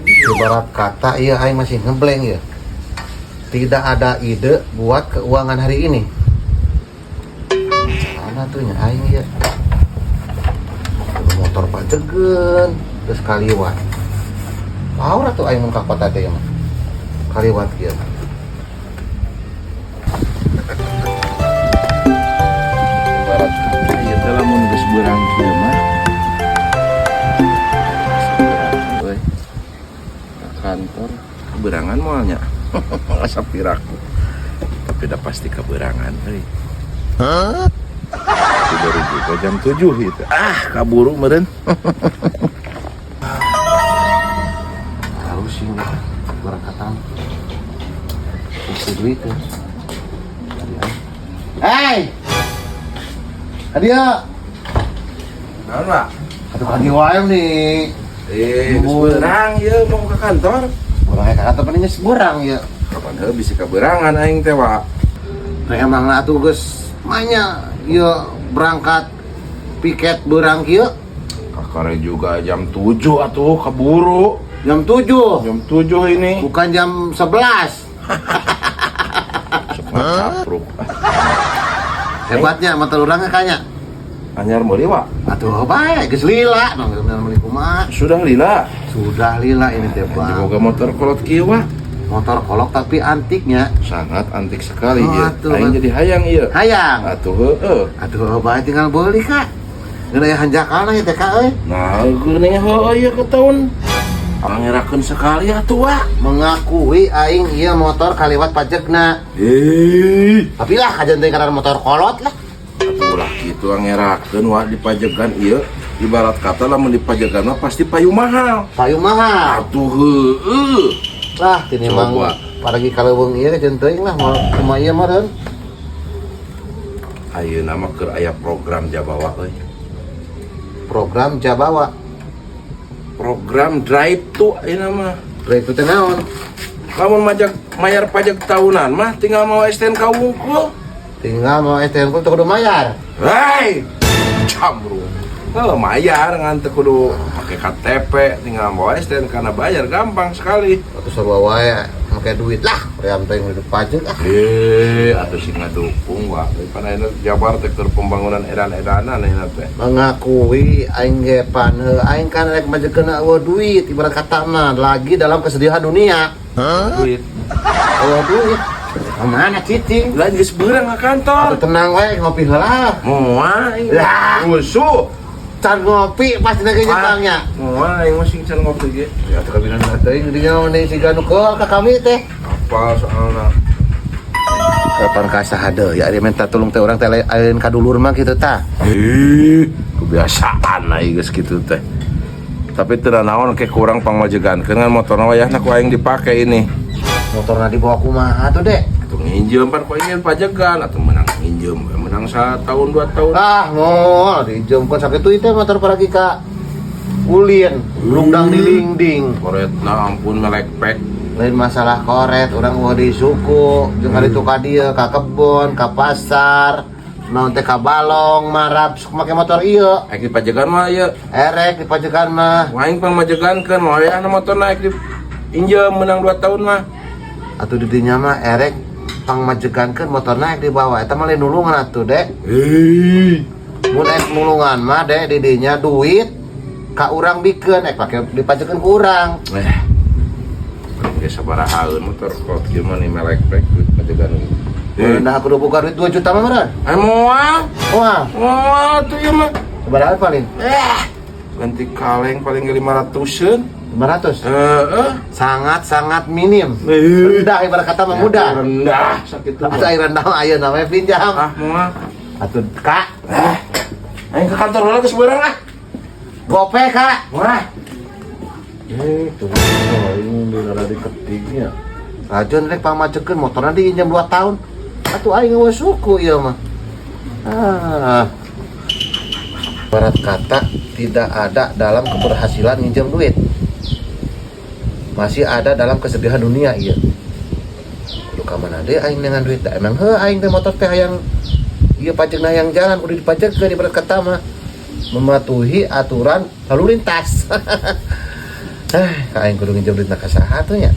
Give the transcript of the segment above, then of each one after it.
Ibarat kata iya aing masih ngeblank ya. Tidak ada ide buat keuangan hari ini. Carana tuh nya aing ya. Motor pajegeun terus kaliwat. Power tuh aing mun ka kota teh mah. Kaliwat kieu. Ibarat kata ieu teh lamun geus beurang kieu mah. Beurang euy. Ka kantor keberangan moal nya. Asa piraku. Tapi udah pasti keberangan euy. Tapi baru juga jam 7 gitu. Ah, kaburu meureun. Harus sih berangkatan. Itu duit ya. Hey! Hadiah. Naon, Pak? Atuh kadi wae nih. Eh, geus beurang ieu mau ke kantor. Urang ka kantor paling geus beurang ya. Kapan heuh bisi kaberangan aing teh, Pak. Nah, emang atuh geus manya ieu berangkat piket beurang kieu. Kakare juga jam 7 atuh keburu. Jam 7. Jam 7 ini. Bukan jam 11. Sok ngacapruk. Hebatnya motor urangnya kayaknya. Anyar meuli, Pak. Atuh bae geus lila, nong meuli kumaha. Sudah lila. Sudah lila ini teh, Bang. Boga motor kolot kieu, Pak. Motor kolok tapi antiknya. Sangat antik sekali Oh, ieu. atuh, Aing Bang. jadi hayang ieu. Hayang. Atuh heueuh. Atuh bae tinggal beli, Kak. Ngeun aya hanjakalna ieu teh, Kak euy. Nah, geuning heueuh ieu ke tahun. Pangerakeun sekali atuh, Wak. Mengakui aing ieu motor kaliwat pajekna. Eh, Tapi lah kajian teh karena motor kolot lah. atuh lah kitu ngerakeun, Wak, dipajegan ieu. Ibarat kata lamun dipajegan mah pasti payu mahal. Payu mahal. Atuh heueuh. Lah tini mang Coba. Paragi kaleuweung ieu kajian teuing lah moal kumaha ieu mah reun. Ayeuna mah keur aya program Jabawa euy. Program Jabawa. Program drive to ayeuna mah. Drive to teh naon? Lamun majak mayar pajak tahunan mah tinggal mau STNK wungkul. Tinggal mau STNK teu kudu mayar. Hei, cambrung. Heuh, mayar ngan teu kudu pakai KTP, tinggal mau STNK karena bayar gampang sekali. Atuh sarua wae make duit lah, ream teh kudu pajak ah. Eh, atuh sing ngadukung wah. Pan ayeuna Jabar teh keur pembangunan edan-edanan ayeuna teh. Mengakui aing ge pan heuh aing kan rek majekeun eueuh duit ibarat kata mah lagi dalam kesedihan dunia. Duit. Eueuh duit. Kemana cicing? Lah geus beurang ka kantor. Atuh tenang wae ngopi heula. Moal aing. Lah. Rusuh. Can ngopi pasti lagi nyekangnya. Moal aing mah sing can ngopi ge. Ya teu kabinan teuing dinya mending siga nu keul ka kami teh. Apa soalna? Kapan ka saha deui ya minta tolong teh urang teh lain ka dulur mah kitu tah. Ih, kebiasaan aing geus kitu teh. Tapi teu naon ke kurang pangmajegankeun ngan motorna wayahna ku aing dipake ini. Motorna dibawa kumaha tuh, Dek? Atuh nginjem pan ku aing pajegan atuh menang nginjem, menang satahun 2 tahun. Lah, moal dijemkeun sakitu ieu motor paragi ka ulin, lungdang dilingding. Koretna ampun melekpek. Lain masalah koret, urang eueuh di suku, jeung kaditu ka dieu, ka kebon, ka pasar, naon teh ka balong, marab sok make motor ieu. Ek dipajegan mah ieu. Erek dipajegan mah. Ku aing pangmajegankeun wayahna motor naik di injem menang 2 tahun mah. Atuh di dinya mah erek pangmajegankeun motor naik di bawah eta mah lain nulungan atuh, Dek. Hei. Mun ek nulungan mah, Dek, di dinya duit ka urang bikeun ek pake dipajekeun ku urang. Eh. Geus sabarahaeun motor kolot kieu mah nih melekpek duit pajegan. Eh. Nah, kudu buka duit 2 juta mah meureun. Eh moal. Moal. Moal tuh ieu mah. Sabaraha paling? Eh. Ganti kaleng paling ge 500-eun. 500. Heeh. Sangat-sangat minim. Eh. Rendah ibarat kata mah mudah. Rendah sakitu. Atau air rendah mah ayeuna we pinjam. Ah moal. Atuh Kak, Eh. Aing ke kantor heula geus beurang ah. Gope Kak. Wah. Eh, tuh aing di diketiknya. Rajon rek pamajekeun motorna diinjam 2 tahun. Atuh aing eueuh suku ieu mah. Ah. Ibarat kata tidak ada dalam keberhasilan nginjem duit. Masih ada dalam kesedihan dunia iya. Kudu ka mana deui aing dengan duit da emang heuh aing teh motor teh hayang ieu pajekna hayang jalan kudu dipajekeun ibarat kata mah mematuhi aturan lalu lintas. Ka aing kudu nginjem duitna ka saha tuh nya?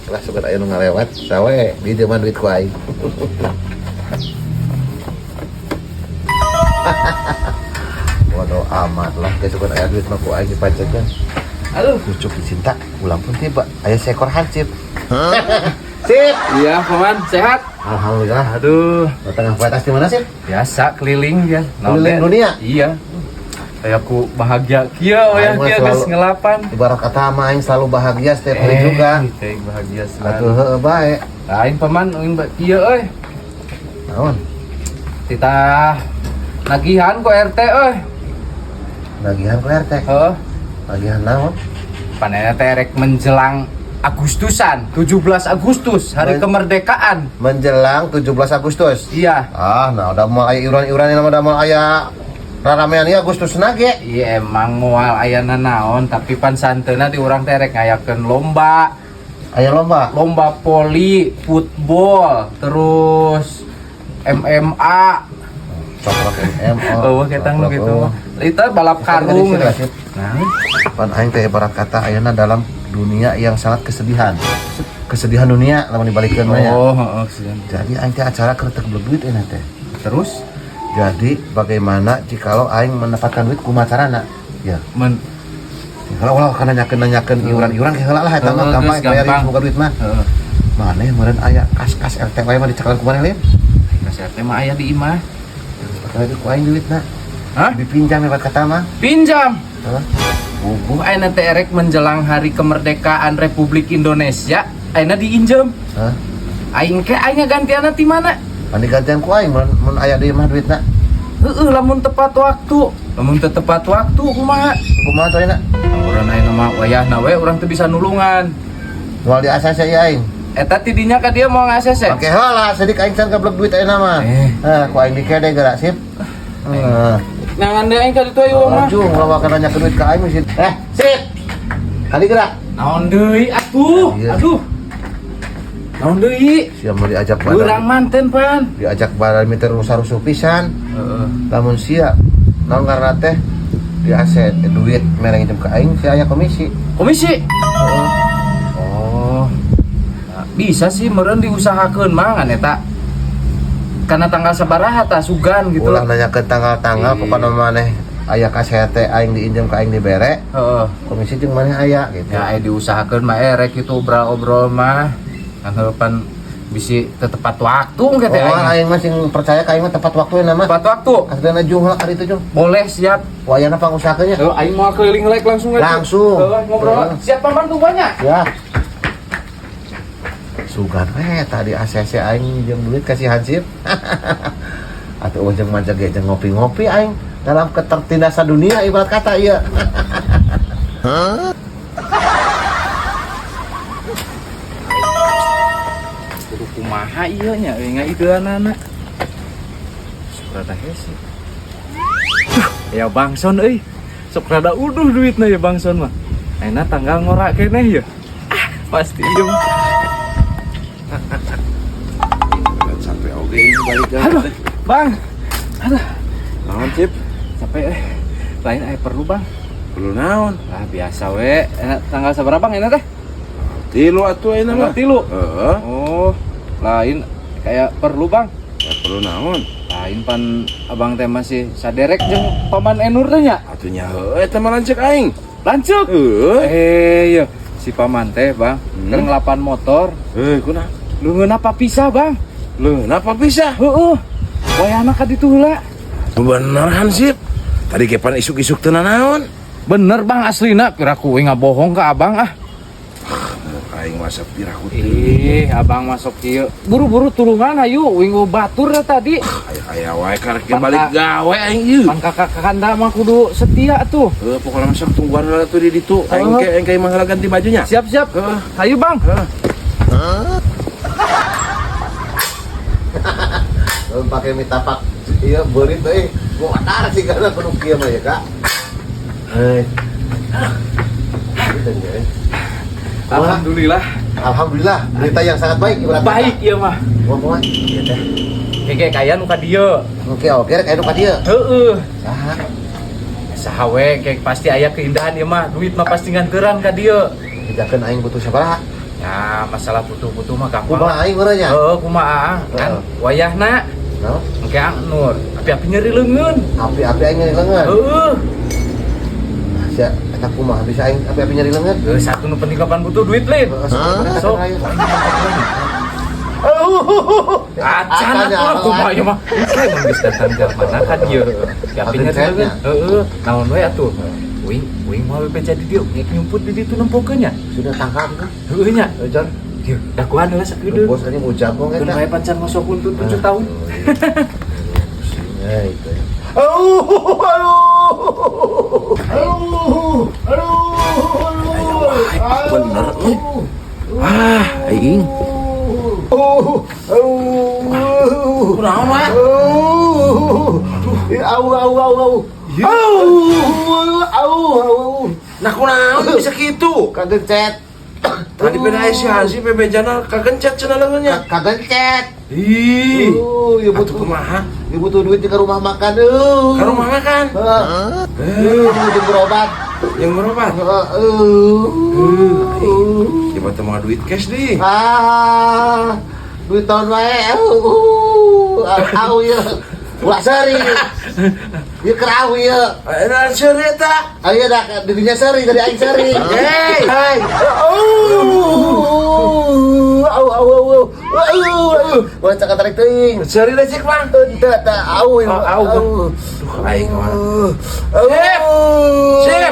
Lah, sugan aya nu ngalewat, sawe diinjeman duit ku aing. Bodoh amat lah, geus sugan aya duit mah ku aing dipacekeun. Aduh. Pucuk dicinta, ulang pun tiba, aya seekor hansip. Sip. Iya, Paman, sehat? Alhamdulillah. Aduh, Tengah poe tas di mana sih? Biasa keliling ya. Keliling dunia? Iya. Kayak aku bahagia kieu ya Aing mah kieu geus selalu- ngelapan. Ibarat kata mah aing selalu bahagia setiap hari juga. Teh bahagia selalu. Atuh heueuh bae. Lain Paman, uing kieu euy. Naon? Titah nagihan ku RT euy. Nagihan ku RT. Heeh. Nagihan naon? Panena teh rek menjelang Agustusan, 17 Agustus, hari kemerdekaan. Menjelang 17 Agustus. Iya. Ah, nah udah mau aya iuran-iuran ini udah mau aya raramean ieu Agustus ge. Iya, emang moal ayana naon, tapi pan santeuna di urang teh rek ngayakeun lomba. Aya lomba. Lomba voli, football, terus MMA. Cokrok MM. Oh, ketang nu gitu. Itu balap karung. Nah, pan aing teh ibarat kata ayeuna dalam dunia yang sangat kesedihan. Kesedihan dunia lamun dibalikeun mah ya. Oh, heeh, kesedihan. Jadi aing teh acara keur teu duit ayeuna teh. Terus Jadi bagaimana jikalau aing mendapatkan duit kumaha carana? Ya. Men Heula ulah kana nanyakeun iuran-iuran ke heula lah eta mah gampang bayar buka duit mah. Heeh. Maneh meureun aya kas-kas RT wae mah dicekalan ku maneh lain. Kas RT mah aya di imah. Pakai ku aing duitna. Hah? Dipinjam hebat kata mah. Pinjam. Hah? Bubuh ayeuna teh erek menjelang hari kemerdekaan Republik Indonesia, ayeuna diinjem. Hah? Aing ke aing ngagantianna ti mana? Pan digantian ku aing mun aya di imah duitna. Heeh, lamun tepat waktu. Lamun teu tepat waktu kumaha? Kumaha tuh ayeuna? Urang ayeuna mah wayahna we urang teu bisa nulungan. Moal di ACC ieu aing. Eta ti dinya ka dia mau nge-ACC. Pake heula sedik aing can gablek duit ayeuna mah. Eh. Heh, ku aing dikede geura sip. Heeh. Nangan deui aing ka ditu ayo mah. Laju ngelawakan nanya ke duit ka aing mesti. Eh, sip. Kali gerak. Naon deui atuh? Iya. Aduh. Naon deui? Sia mau diajak badan. Urang manten pan. Diajak badan miter rusuh-rusuh pisan. Heeh. Lamun sia naon ngaranna teh di aset duit mereng nginjem ka aing sia aya komisi. Komisi. Heeh. Oh. Nah, bisa sih meureun diusahakeun mah ngan eta. Karena tanggal sabaraha tah sugan gitu. Ulah nanya ke tanggal-tanggal Iya. pokokna maneh aya ka teh aing diinjem ka aing dibere Heeh. komisi jeung maneh aya gitu. Ya aya diusahakeun mah erek gitu obrol-obrol mah. Kan heupan bisi teu tepat waktu engke teh Oh, aing. aing mah sing percaya ka aing mah tepat waktu mah. Tepat waktu. Aslina jung heula ka ditu jung. Boleh siap. Wayana pangusahakeun nya. Heuh, aing mau keliling lek langsung aja. Langsung. Heuh, ngobrol. Heeh. Siap paman tuh banyak. Ya. Sugan we tadi ACC aing jeung duit kasih hansip. Atuh jeung majag ge jeung ngopi-ngopi aing dalam ketertindasan dunia ibarat kata ieu. Kudu kumaha ieu nya euy ngaideunana. Sok rada hese. Duh, ya Bangson euy. Sok rada uduh duitna ya Bangson mah. Ayeuna tanggal ngora keneh ya. Ah, pasti ieu. Sampai oge ini balik lagi. Aduh, Bang. Aduh, Naon, Cip? capek eh. Lain aya perlu, Bang. Perlu naon? Lah biasa we. Tanggal sabaraha Bang enak teh? Tilu atuh ayeuna Tanggal mah. 3. Heeh. Oh, lain kayak perlu, Bang. Ya perlu naon? Lain pan abang teh masih saderek jeung paman Enur teh nya. Atuh nya heueuh eta mah lanceuk aing. Lanceuk. Heueuh. Eh, iya. Si paman teh, Bang, keur ngelapan motor. Heuh, kunaon? Leungeun apa pisah, Bang? Leuh, napa pisah? Heeh. Wayahna ka ditu heula. Bener Hansip. Tadi kepan isuk-isuk teu nanaon. Bener, Bang, aslina piraku we ngabohong ka abang ah. Aing masa piraku Ih, abang masuk kieu. Buru-buru tulungan ayo wing batur dah tadi. Aya wae karek balik gawe aing ieu. Pan kakak kakanda mah kudu setia tuh. Heuh, pokona masuk tungguan heula tuh di ditu. Aing ke aing ke imah heula ganti bajunya. Siap-siap. Ayo, Bang. Heeh. Lamun pake mitapak ieu beurit euy. Modar sih kana kudu kieu mah ya, Kak. Hei. Gitu, ya. Alhamdulillah. Alhamdulillah, berita yang sangat baik ibarat kata. Baik ieu mah. Kumaha kumaha? Ieu teh. Keke kaya nu ka dieu. Oke, oke, rek aya nu ka dieu. Heeh. Saha? Saha we kayak pasti aya keindahan ieu mah. Duit mah pasti nganteran ka dieu. Bejakeun aing butuh sabaraha? Ya, masalah butuh-butuh mah gampang. Kumaha aing meureun nya? Heeh, kumaha kan wayahna Naon? engke Ang Nur. Api-api nyeri leungeun. Api-api aing nyeri leungeun. Heeh. Sia eta kumaha bisa aing api-api nyeri leungeun? Heuh, satu nu penting kapan butuh duit lain. Heeh, Sok. Acan atuh kumaha ieu mah. Engke mun geus datang mana ka dieu. Api nyeri leungeun. Heeh, naon we atuh. Uing, uing mau bebeja di dieu, ngek nyumput di ditu nempokeun nya. Sudah tangkap kan? Heueuh nya. Jon, Dieu, dakuan heula sakedeung. bos ini mau jago Keun eta. bae pacar ngosok untut 7 tahun. Pusingnya itu. Aduh, aduh, aduh, aduh, Aya wae bener euy. Ah, aing. Oh, aduh, Kunaon wae? aduh, au, au, au, au, au, au, au, Nah, kunaon bisa kitu? Kagencet. Tadi beda si Hansip bebejana kagencet cenah leungeunnya. Kagencet. Ih. Ya Atuh butuh kumaha? Ya butuh duit ke rumah makan. Ka rumah makan. Heeh. Butuh berobat. Yang berobat. Heeh. Coba teu mau duit cash di. Ah, duit tahun wae. Au ya. Ulah seuri. Ieu keur au ieu. Eh, seuri eta. Ayo dah dirinya seuri dari aing seuri. Hei. Hai. Au. Au au au au. Au au. Wah cakap tarik teuing. Seuri dah cek, Bang. Teu teu au Oh, au. Au. Duh, aing mah. Au. Sip. Sip.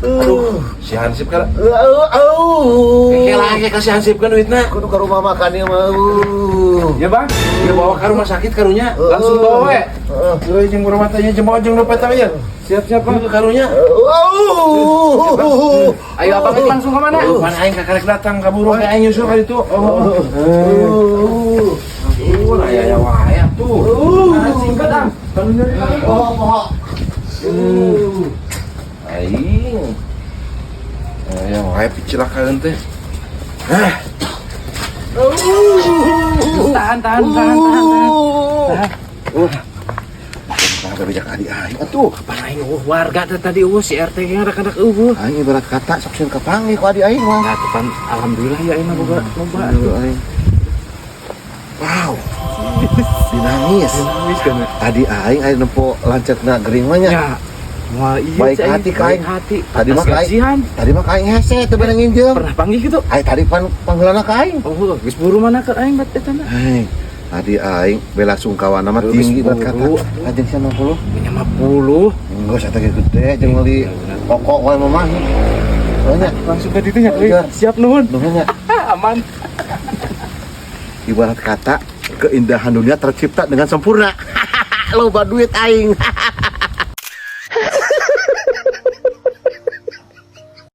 Aduh, si Hansip kan. Au au. Keke lagi kasih Hansip kan duitna. Kudu ke rumah makan ieu mah. Ya, Bang. Ya bawa ke rumah sakit karunya. Langsung bawa we. Heeh. Euy jeung berobat nya jeung bawa jeung dompet nya. Siap, siap, Bang. Karunya. Au. Ayo abang langsung ke mana? Oh, mana aing kakarek datang kaburu we aing nyusul ka ditu. Oh. Oh, lah ya ya wae atuh. Ah, singkat ah. Kalau nyeri leungeun. Oh, poho. Aing. Ya wae picilakaeun teh. Hah, Tahan, tahan, tahan, tahan, tahan. Tahan. Nah, bijak adi aing atuh. Kapan aing eueuh warga teh tadi eueuh si RT ge ngadak-ngadak eueuh. Aing ibarat kata sok sieun kapanggih ku adi aing mah. Nah, tuh kan alhamdulillah ya aing mah boga loba. Aduh, aing. Wow. Dinangis. Nangis kan. Tadi aing aing nempo lanceukna gering mah nya. Ya. Wah, iya Baik cai. hati ka Baik aing. hati. Tadi mah Atas ka aing. gajian. Tadi mah ka aing hese teu beunang nginjem. Pernah panggih gitu. Aing tadi pan panggeulana ka aing. Oh, geus buru mana ke aing bat eta mah. Hei, tadi aing bela sungkawana mah Geus tinggi banget kata. buru. Anjing sia 60. Punya 50. Enggak, saya teh gede jeung meuli pokok wae mah. Soalnya Langsung ke ditu nya. Iya. Siap nuhun. nuhun nya. Aman. Ibarat kata keindahan dunia tercipta dengan sempurna. Loba duit aing.